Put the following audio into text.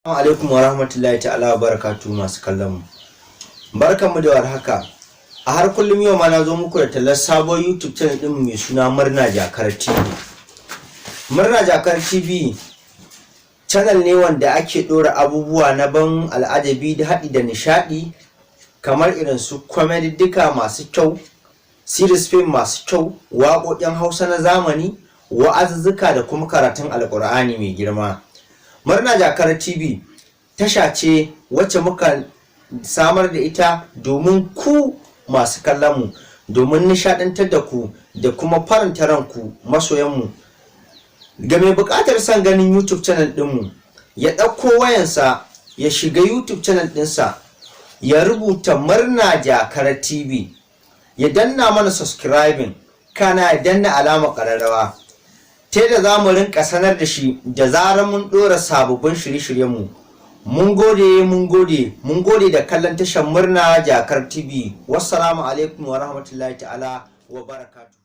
Alaikum wa rahmatullahi ta'ala wa barakatu, masu kallon mu. Barkanmu da warhaka. A har kullum yau ma na zo muku da tallar sabon YouTube channel ɗin mai suna Murna Jakar TV. Murna Jakar TV channel ne wanda ake ɗora abubuwa na ban al'ajabi da haɗi da nishaɗi, kamar irin su comedy duka masu kyau, series film masu kyau, waƙoƙin Hausa na zamani, wa'azuzzuka da kuma karatun Alƙur'ani mai girma. Murna Jakar TV tasha ce wacce muka samar da ita domin ku masu kallon mu, domin nishaɗantar da ku da kuma faranta ranku, masoyanmu. Ga mai buƙatar son ganin YouTube channel ɗinmu, ya ɗauko wayansa, ya shiga YouTube channel ɗinsa, ya rubuta Murna Jakar TV, ya danna mana subscribing, kana ya danna alamar ƙararrawa, ta yadda za mu rinka sanar da shi da zarar mun ɗora sababbin shirye-shiryenmu. Mun gode, mun gode, mun gode da kallon tashar Murna Jakar TV. Wassalamu alaikum wa rahmatullahi ta'ala wa barakatuh.